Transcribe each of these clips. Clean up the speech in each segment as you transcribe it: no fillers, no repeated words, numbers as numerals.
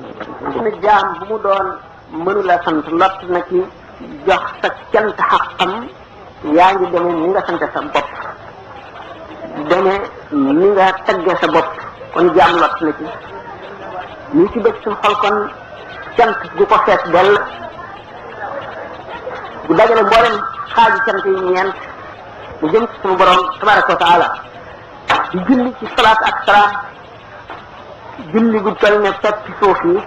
ne jaam bu mu doon mënu la sant lott na ci jox sa cant xaqam yaa ngi demee ni nga sante sa bopp demee ni nga tagge sa bopp kon jaam lott na ci ñu ci bëgg suñ xol kon cant gu ko fees dell bu dajale mboolem xaaji cant yi ñeent mu jëm ci suñu borom tabaraka wa taala di julli ci salaat ak salaam julli gu toll ne fekk ci suuf yi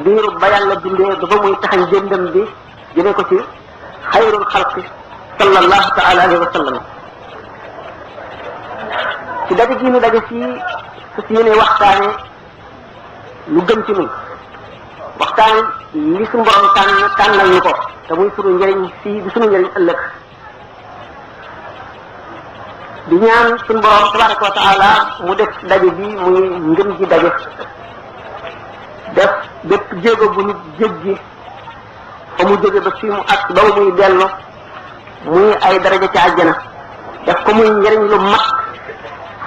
diiru ba yàlla bindee ba ba muy taxañ jëndam bi jëmee ko ci xayrul xalqi sallallahu taala alayhi wa sallam ci daje gi ñu daje fii su si yéene waxtaane lu gën ci ñun waxtaane li suñu borom tànnal ñu ko te muy sunu njëriñ fii di sunu njëriñ ëllëg di ñaan suñu borom tabaraka wa taala mu def daje bi muy ngën ji daje def bépp jéego bu nit jéggi fa mu jóge ba fii mu ak ba muy dellu muy ay daraja ci àjjana def ko muy njëriñ lu mat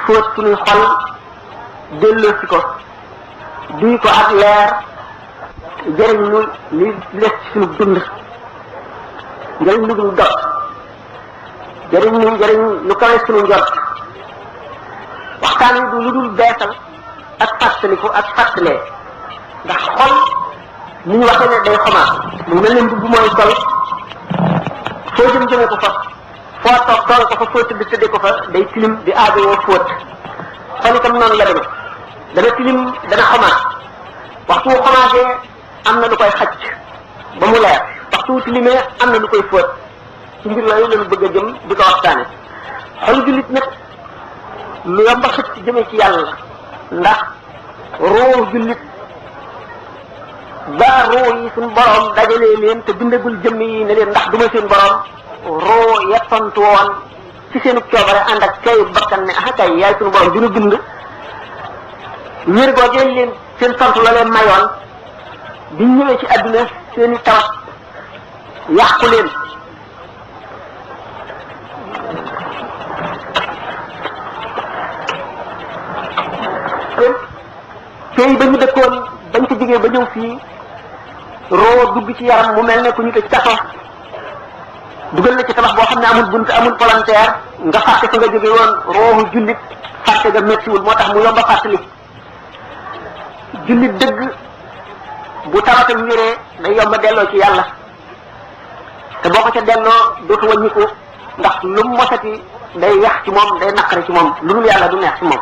fóot suñuy xol delloosi ko duy ko ak leer jëriñ ñu li des ci suñu dund njëriñ lu dul dog jëriñ ñu njëriñ lu kawe suñu njort waxtaan wi du lu dul beesal ak fàttaliku ak fàttalee ndax xol ni ñu waxee ne day xomaat mu mel ne mbubb mooy sol foo jëm jëmee ko fa foo toog tool ko fa foo tëdd tëddee ko fa day tilim di aajowoo fóot xol itam noonu la demee dana tilim dana xomaat waxtu wu xomaatee am na lu koy xacc ba mu leer waxtu wu tilimee am na lu koy fóot ci mbir yooyu lañu bëgg a jëm di ko waxtaane xol jullit nag lu yomb a xëcc jëmee ci yàlla ndax roo jullit ba roo yi suñu borom dajalee leen te bindagul jëmm yi ne leen ndax duma seen borom roo yettantu woon ci seenu coobare ànd ak kayu bakkan ne ah kay yaay suñu borom dina bind wér googee leen seen sant la leen mayoon biñ ñëwee ci àdduna seeni tawat yàqu leen pays ba ñu dëkkoon bañ ko jógee ba ñëw fii roo dugg ci yaram mu mel ne ku ñu tëj kaso dugal na ci tabax boo xam ne amul bunt amul volontaire nga fàtte fa nga jóge woon roohu jullit fàtte ga méttiwul moo tax mu yomb a fàttali jullit dëgg bu tawatam wéree day yomb a delloo ci yàlla te boo ko ca delloo dootu wàññiku ndax lu mu mosati day wex ci moom day naqari ci moom lu dul yàlla du neex ci moom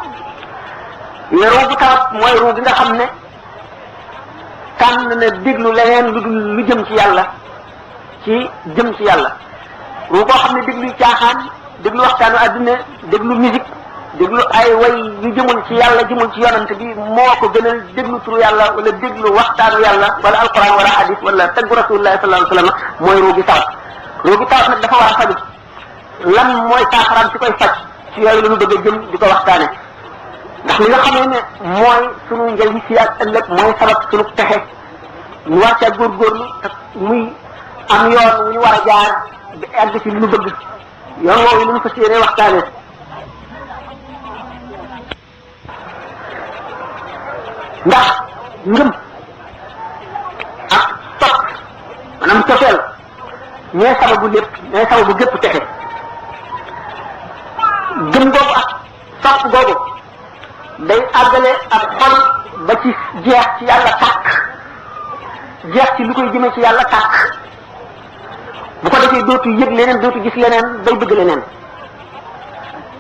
ruu bu tawat mooy ruu gi nga xam ne tànn na déglu leneen lu dul lu jëm ci yàlla ci jëm ci yàlla ruu koo xam ne déglu caaxaan déglu waxtaanu àdduna déglu musique déglu ay way yu jëmul ci yàlla jëmul ci yonante bi moo ko gënal déglu turu yàlla wala déglu waxtaanu yàlla wala alquran wala hadis wala taggu rasulillahi sallallahu alayhi wa sallam mooy ruu gi tawat ruu gi tawat nag dafa war a faju lan mooy saafaraam ci koy faj ci yooyu la ñu bëgg a jëm di ko waxtaane ndax li nga xamee ne mooy sunu njëriñ fii ak ëllëg mooy sabab sunu texe ñu war caa góorgóorlu te muy am yoon wu ñu war a jaar di egg ci li ñu bëgg yoon woowu lu ñu fas yéene waxtaane ndax ngëm ak topp maanaam cofeel ñooy sababu lépp ñooy sababu gépp texe gëm googu ak sopp googu day àggale ak xol ba ci jeex ci yàlla tàkk jeex ci lu koy jëmee ci yàlla tàkk bu ko defee dootu yëg leneen dootu gis leneen day bëgg leneen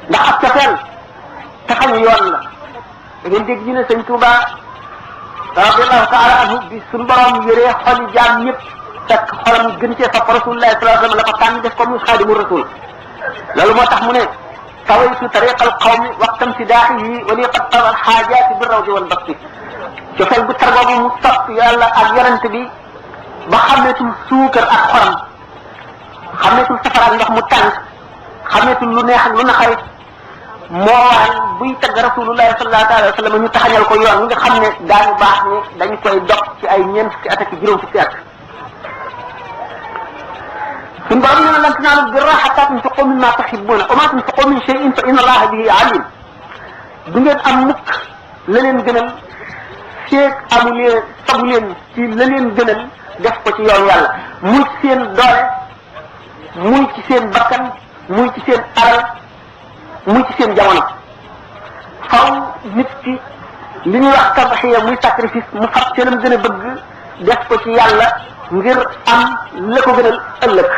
ndax ak cofeel taxañ yoon la da ngeen dégg ñu ne sëñ Tuuba radiallahu taala anhu bi suñu borom yëree xoli jaam ñëpp fekk xolam gën cee fa rasulullahi sallallahu alayhi wa sallam la ko tànn def ko muy xaadimu rasul loolu moo tax mu ne tawaytu tariqa alqawmi waqta imtidaahihi wa li qad tawa alxaajaati bi rawdi wal basti cofeel bu tar boobu mu topp yàlla ak yonent bi ba xameetul suukar ak xoram xameetul safara ak ndox mu tàng xameetul lu neex ak lu naqari moo waral buy tagg rasulullahi sallallahu alayhi wa sallam ñu taxañal ko yoon nga xam ne daañu baax ni dañu koy dox ci ay ñeent fukki at ak juróom fukki at suñu borom nee na lan tanaalul birra hattaa tunfiqu mimmaa tuhibbuuna wa maa tunfiqu min shay'in fa inna allaha bihi aliim du ngeen am mukk la leen gënal feek amuleen sabuleen ci la leen gënal def ko ci yoon yàlla muy ci seen doole muy ci seen bakkan muy ci seen alal muy ci seen jamono faw nit ki li ñuy wax tabaxiya muy sacrifice mu fab ci lam gën a bëgg def ko ci yàlla ngir am la ko gënal ëllëg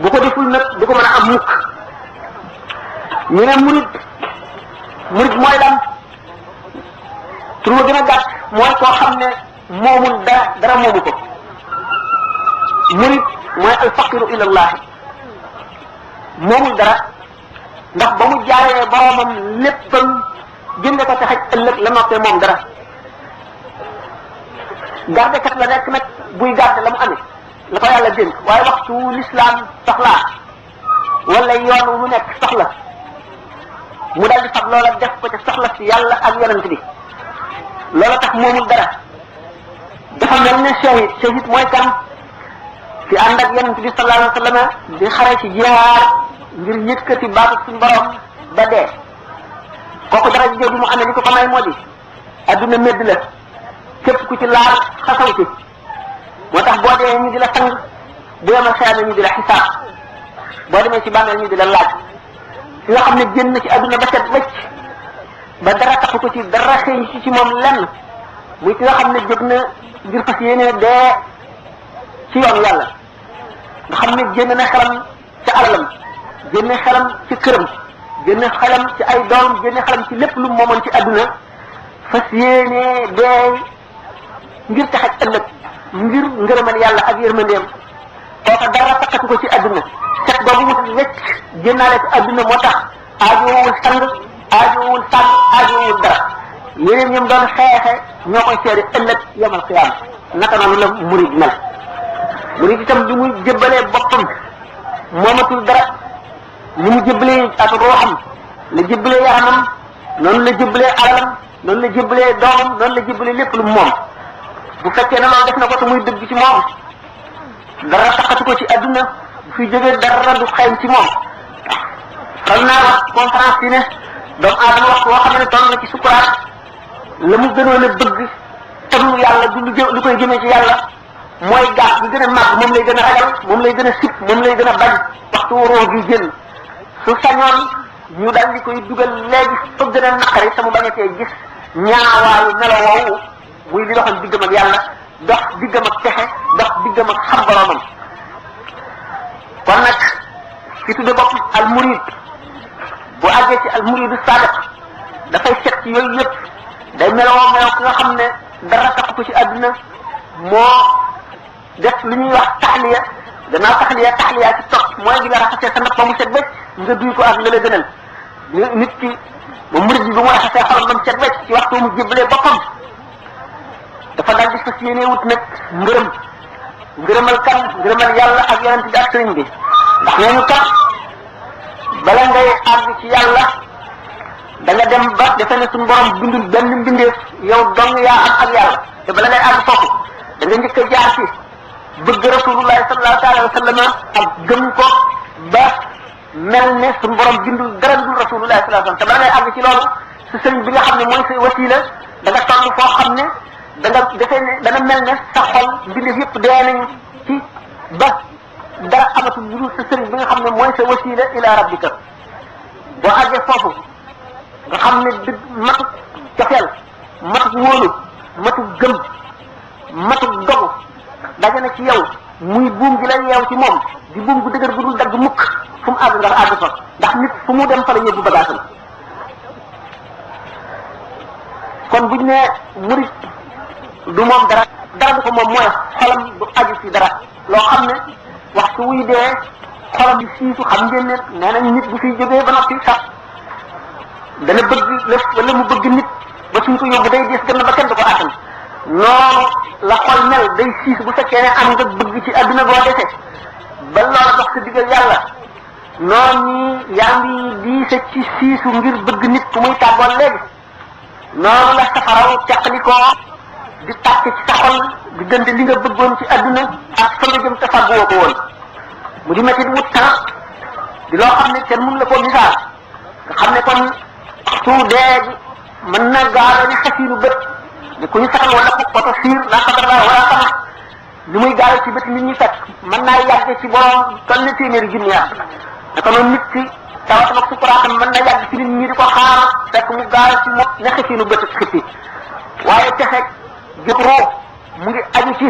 bu ko deful nag du ko mën a am mukk ñu ne murid mooy lan tur wa gën a gàtt mooy koo xam ne moomul dara moomu ko murid mooy alfaqiru ilallahi moomul dara ndax ba mu jaaree boromam léppam jënde ko taxaj ëllëg la noppee moom dara gardekat la nekk nag buy garde la mu amee la ko yàlla dénk waaye waxtu l'islam soxlaa wala yoon wu mu nekk soxla mu dal di fab loola def ko ca soxla si yàlla ak yonent bi loola tax moomul dara dafa mel ne shahid mooy kan fi ànd ak yonent bi sallallahu alayhi wa sallam di xare ci jihaar ngir yëkkati baatu suñu borom ba dee kooku dara jooju mu amee li ko ko may moo di adduna medd la képp ku ci laal xasaw ci moo tax boo dee ñu di la sang bu yemal xeyaame ñu di la xisaab boo demee ci bàmmeel ñu di la laaj ki nga xam ne génn ci adduna ba set wecc ba dara taxu ko ci dara xëy ci moom lenn muy ki nga xam ne jóg na ngir fas yéene dee ci yoon yàlla nga xam ne génn na xelam ci alalam génne xelam ci këram génne xelam ci ay doom génne xelam ci lépp lu moomoon ci adduna fas yéene dee ngir taxaj ëllëg ngir ngërëmal yàlla ak yërmandeem kooka dara taxatu ko ci adduna set boobu mu wecc génnaale ci adduna moo tax aajowul sang aajowul sàng aajowul dara yeneen ñoom doon xeexe ñoo koy seede ëllëg yamal xiyaam naka noonu la murid mel murid itam bi muy jébbalee boppam moomatul dara ni mu jébbalee ak ruuxam la jébbalee yaramam noonu la jébbalee alalam noonu la jébbalee doomam noonu la jébbalee lépp lu moom bu fekkee ne loolu def na ko te muy dëgg ci moom dara taxatu ko ci adduna bu fi jógee dara du xeeñ ci moom xam naa wax conférence yi ne doomu aadama wax boo xam ne toll na ci sukuraat la mu gënoon a bëgg tanu yàlla du lu koy jëmee ci yàlla mooy gaaf bi gën a màgg moom lay gën a ragal moom lay gën a sip moom lay gën a bañ waxtu waroo gi génn su sañoon ñu dal di koy dugal léegi fa gën a naqari te mu bañatee gis ñaawaayu melo woowu muy li doxal diggam ak yàlla dox diggam ak texe dox diggam ak xam boromam kon nag ki tudde bopp al murid bu àggee ci al muridu sadiq dafay set ci yooyu yëpp day meloo ki nga xam ne dara tax ko ci àdduna moo def lu ñuy wax taxliya gannaaw taxliya ci topp mooy bi nga raxasee sa ndab ba mu set wecc nga duy ko ak la la gënal nit ki ba murid bi bu mu raxasee xolam ba mu set wecc ci waxtu mu jébbalee boppam dafa dal di fas yéene wut nag ngërëmal kan ngërëmal yàlla ak yonent bi ak sëriñ bi ndax ñooñu kat bala ngay àgg ci yàlla da nga dem ba defe ne suñu borom bindul benn mbindeef yow dong yaa am ak yàlla te bala ngay àgg foofu da nga njëkk a jaar ci bëgg rasulullahi sallallahu alayhi wa sallam ak gëm ko ba mel ne suñu borom bindul dara dul rasulullahi sallallahu alayhi wa sallam te bala ngay àgg ci loolu su sëriñ bi nga xam ne mooy sa wasila da nga toll foo xam ne da nga defee ne dana mel ne sa xol mbindeef yëpp dee nañu ci ba dara amatul lu dul sa sëriñ bi nga xam ne mooy sa wasila ila rabbika boo àggee foofu nga xam ne dëgg matuk cofeel matuk wóolu matuk gëm matuk dogu daje na ci yow muy buum gi la yeew ci moom di buum gu dëgër gu dul dagg mukk fu mu àgg nga àgg fa ndax nit fu mu dem fa la yóbbu bagaasam kon buñ ne murid du moom dara du ko moom mooy xolam du aju ci dara loo xam ne waxtu wuy dee xolam bi siisu xam ngeen ne nee nañ nit bu fiy jógee ba noppi sax dana bëgg lépp wala mu bëgg nit ba suñ ko yóbbu day diis gën ba kenn du ko attan noonu la xol mel day siis bu fekkee ne am nga bëgg ci adduna boo defee ba loola dox sa diggal yàlla noonu yaa ngi diise ci siisu ngir bëgg nit ku muy tàggoon léegi noonu la safaraw teqalikoo di tàkk ci sa xol diggante li nga bëggoon ci adduna ak fa nga jëm te fàgguwoo ko woon mu di métti wut temps di loo xam ne kenn mun la koo misaal nga xam ne kon waxtu dee gi mën na gaalo ni xasiinu bët ni ku ñu saxal wala ku poto siir la xadar la wala sama li muy gaaw ci bët nit ñi fekk mën naa yàgg ci borom toll ni téeméeri junni at naka noonu nit ki tawatam ak sukuraatam mën na yàgg ci nit ñi di ko xaar fekk mu gaaw ci mo nekk ci nu bët xippi waaye texe jëpp roo mu ngi aju ci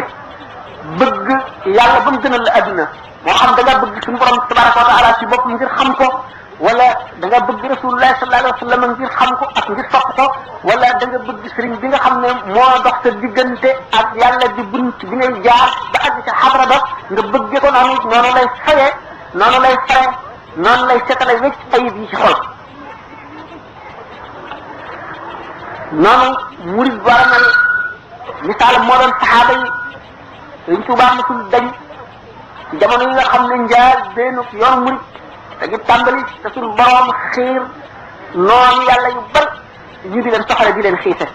bëgg yàlla ba mu gënal la adduna moo xam da nga bëgg suñu borom tabaraka wa taala ci bopp ngir xam ko wala da nga bëgg rasulullah sallallahu alayhi wa sallam ngir xam ko ak ngir sopp ko wala da nga bëgg sëriñ bi nga xam ne moo dox sa diggante ak yàlla di bunt bi ngay jaar ba àgg ca xabra ba nga bëgge ko noonu lay faye noonu lay fare noonu lay setale wecc ayib yi ci xol noonu murid war a mel misaal moo doon saxaaba yi Sëriñ Tuubaa masul dañ ci jamono yi nga xam ne njaar benn yoon murid te gi tàmbali te suñu borom xiir noonu yàlla yu bari ñu di leen soxale di leen xiise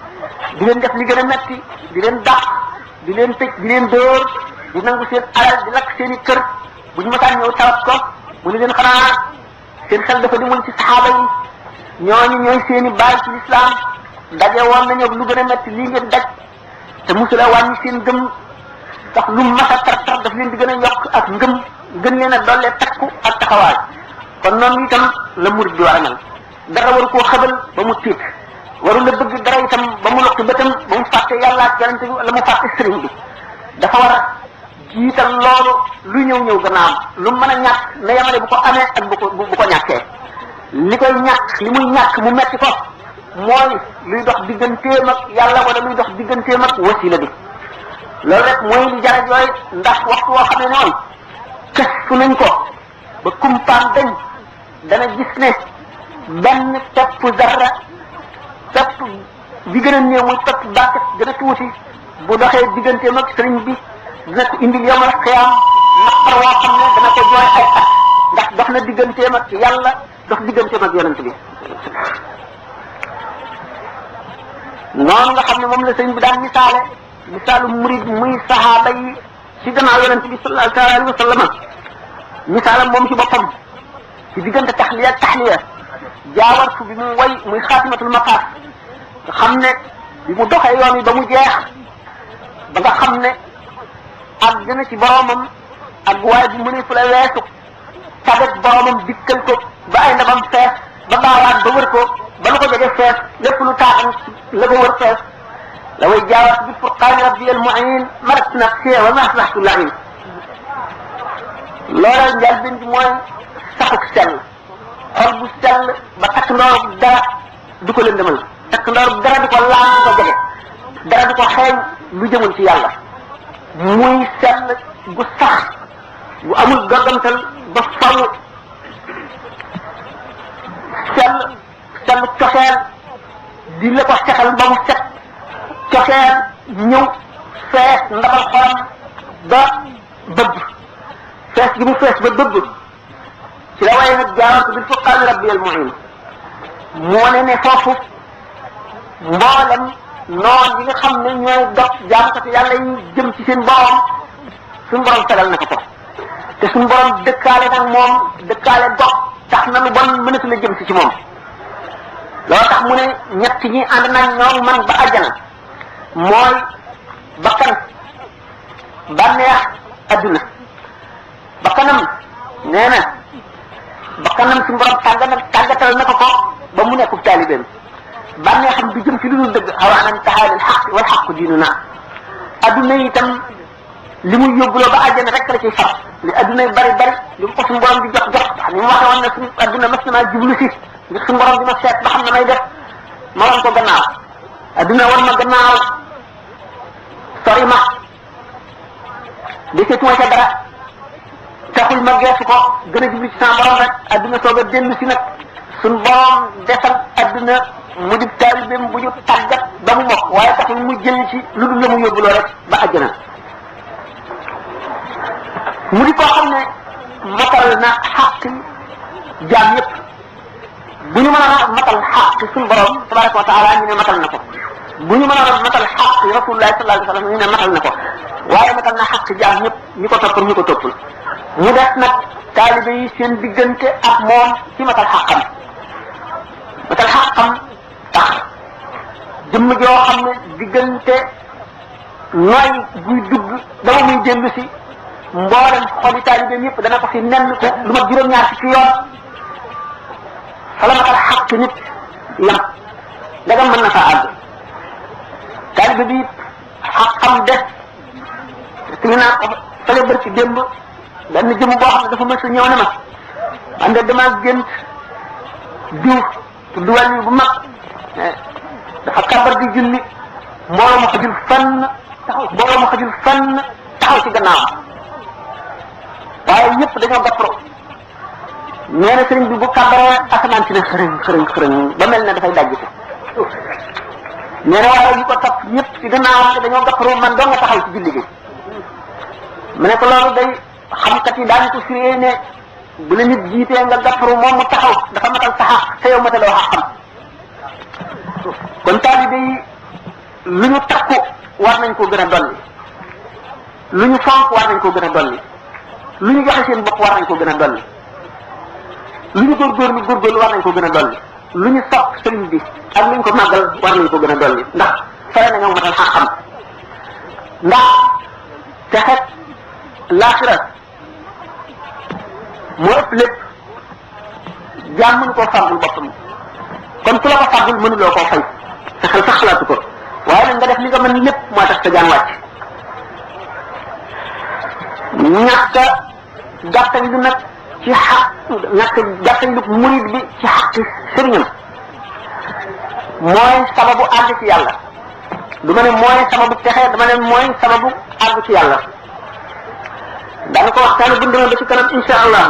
di leen def li gën a metti di leen dàq di leen tëj di leen dóor di nangu seen alal di lakk seen i kër bu ñu mësaan ñëw tawat ko mu ne leen xanaa seen xel dafa dimul ci saxaaba yi ñooñu ñooy seen i baay ci lislaam daje woon nañu lu gën a metti lii ngeen daj te musula wàññi seen gëm ndax lu mas a tar tar daf leen di gën a yokk ak ngëm gën leen a dollee takku ak taxawaay kon noonu itam la murid bi war a mel dara waru koo xabal ba mu tiit waru la bëgg dara itam ba mu lokki bëtam ba mu fàtte yàlla ak yonente bi wala mu fàtte sëriñ bi dafa war a jiital loolu lu ñëw gannaaw lu mën a ñàkk na yamale bu ko amee ak bu ko ñàkkee li koy ñàkk li muy ñàkk mu metti ko mooy luy dox digganteem ak yàlla wala luy dox digganteem ak wasila bi loolu rek mooy li jara jooy ndax waxtu woo xam ne noonu kës fu nañ ko ba kumpaan dañ dana gis ne benn pepp zarra pepp bi gën a néew muy pepp bàkkat gën a tuuti bu doxee digganteem ak sëriñ bi dina ko indil yomal xiyaam naqar woo xam ne dana ko jooy ay at ndax dox na digganteem ak yàlla dox digganteem ak yonent bi noonu nga xam ne moom la sëriñ bi daan misaale misaalu murid muy sahaaba yi ci gannaaw yonent bi sallallahu alayhi wa sallam misaalam moom ci boppam ci diggante taxliya ak taxliya jaawartu bi mu way muy xaatimatul maqaas nga xam ne bi mu doxee yoon yi ba mu jeex ba nga xam ne ak gën a ci boromam ak waaye bi mu ne fu la weesu tagat boromam dikkal ko ba ay ndabam fees ba baawaat ba wër ko ba lu ko jege fees lépp lu taaxam la ko wër fees la way jaawartu bi furqaani rabbi al muin marat nafsi wa ma aslahtu lain loola njëlbéen bi mooy saxuk sell xol bu sell ba takk ndoor dara du ko lëndëmal takk ndoor dara du ko laal du ko jege dara du ko xeeñ lu jëmul ci yàlla muy sell gu sax gu amul gàggantal ba faw sell cofeel di la ko sexal ba mu set cofeel ñëw fees ndabal xolam ba bëgg fees gi mu fees ba bëgg ci la waaye nag jaawantu bil furqaani rabbi al muin moo ne foofu mboolem noon yi nga xam ne ñooy dox jaamkati yàlla yi jëm ci seen borom suñu borom tegal na ko ko te suñu borom dëkkaale nag moom dëkkaale dox tax na lu bon mënatu la jëm si ci moom loolu tax mu ne ñett ñi ànd nañ ñoom man ba àjjana mooy bakkan bànneex adduna bakkanam nee na bakkanam suñu borom tàggatal na ko ba mu nekkub taalibeem bànneexam bi jëm ci lu dul dëgg xawaanan taxaalil xaq wal xaqu diinu naa adduna itam li muy yóbbuloo ba àjjana rek la ciy far li adduna yi bari li ko suñu borom di jox ni mu waxee woon ne suñu adduna mas na maa jublu si ngir suñu borom di ma seet ba xam na may def ma wan ko gannaaw adduna wan ma gannaaw sori ma deseetuma ca dara taxul ma geesu ko gën a jublu ci sama borom rek adduna soog a dellu si nag suñu borom defal adduna mu di taalibeem bu ñu tàggat ba mu mokk waaye taxul mu jël ci lu dul la mu yóbbuloo rek ba àjjana mu di koo xam ne matal na xàq jaam ñëpp bu ñu mën a matal xàq suñu borom tabaraka wa taala ñu ne matal na ko bu ñu mën a matal xàq rasulullah sallallahu alayhi wa sallam ñu ne matal na ko waaye matal na xàq jaam ñëpp ñi ko toppal ñi ko toppul mu des nag taalibe yi seen diggante ak moom ci matal xàqam tax jëmm joo xam ne diggante nooy guy dugg dama muy dellu si mboolem xoli taalibeem yëpp dana ko fi nenn ko lu ma juróom-ñaar ci yoon salamatal xaq nit yam dagam mën na faa àgg taalibe bi xam des te naa ko fële bër ci démb benn jëmm boo xam ne dafa mës a ñëw ne ma ande dama gént diw tudd wàll bu mag dafa kabar di julli mbooloo ma xajul fenn taxaw ci gannaaw waaye ñëpp dañoo gappro nee na sëriñ bi bu kabaree asamaan si ne xërëñ ba mel ne dafay dajj ko nee na waaye ñu ko topp ñëpp ci gannaaw te dañoo gappro man doo nga taxaw ci julli gi mu ne ko loolu day xamkat yi daañu ko firee ne bu la nit jiitee nga gappro moom mu taxaw dafa matal saxax te yow mataloo xam kon taalibe yi lu ñu takku war nañ koo gën a dolli lu ñu fonk war nañ koo gën a dolli lu ñu joxe seen bopp war nañ koo gën a dolli lu ñu góorgóorlu war nañ koo gën a dolli lu ñu sopp sëriñ bi ak lu ñu ko màggal war nañ ko gën a dolli ndax fere na ñoo matal xam-xam ndax te xet laaxira moo ëpp lépp jaam mënu koo fàggul boppam kon ku la ko fàggul mënuloo koo fay sa xel sax xalaatu ko waaye nag nga def li nga mën lépp moo tax sa jaan wàcc ñàkk gàttañ lu nag ci xaq ñàkk gàttañ lu murid bi ci xaq sëriñam mooy sababu àgg ci yàlla du ma ne mooy sababu texe dama ne mooy sababu àgg ci yàlla daana ko waxtaane bu ndemee ba ci kanam insha allah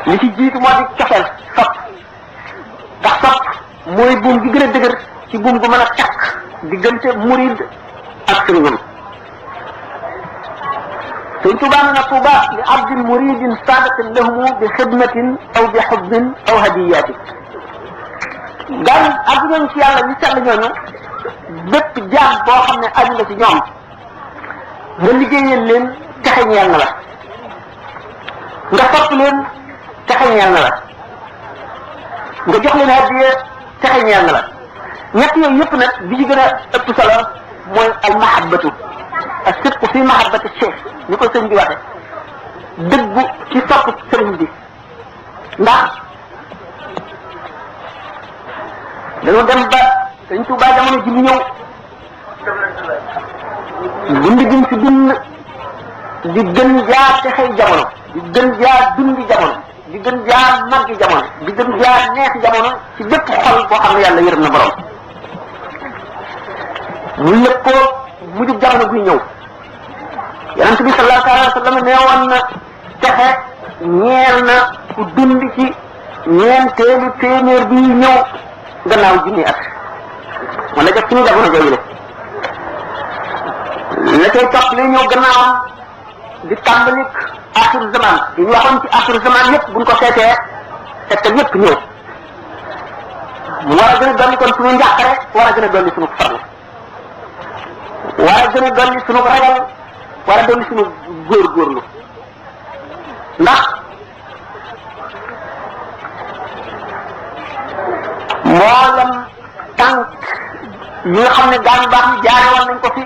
li ci jiitu moo di cofeel sopp ndax sopp mooy buum gi gën a dëgër ci buum gu mën a takk diggante murid ak sëriñam sëñ Tuubaa na tuuba li abdin muridin sadiqin lahumu bi xidmatin aw bi xubbin aw hadiyatin daan àgg ñooñu ci yàlla ñu sell ñooñu bépp jaam boo xam ne aju nga ci ñoom nga liggéeyal leen texe ñeel na la nga sopp leen texe ñeel na la nga jox leen hadiya texe ñeel na la ñett yooyu yëpp nag bi ci gën a ëpp solo mooy al mahabbatu as-sidqu fi mahabbati cheikh ni ko sëñ bi waxe dëggu ci sopp sëriñ bi ndax dañoo dem ba sëñ Tuubaa jamono ji mu ñëw dund gi mu fi dund di gën jaar texey jamono di gën jaar dundi jamono di gën jaar màggi jamono di gën jaar neexi jamono ci bépp xol boo xam ne yàlla yërëm na borom mu lépp ko mujjub jamono guy ñëw yonent bi sallallahu alayhi wa sallam nee woon na texe ñeel na ku dund ci ñeenteelu téeméer bi ñëw gannaaw junni at wala def suñu jamono jooju la koy topp li ñëw gannaawam di tàmbalik axiru zaman di ñu waxoon ci axiru zaman yëpp buñ ko seetee te yëpp ñëw mu war a gën a dolli kon suñu njàqare war a gën a dolli suñu farlu war a gën a dolli suñu ragal war a dolli suñu góorgóorlu ndax mboolam tànk ñi nga xam ne daan baax ñu jaare woon nañ ko fi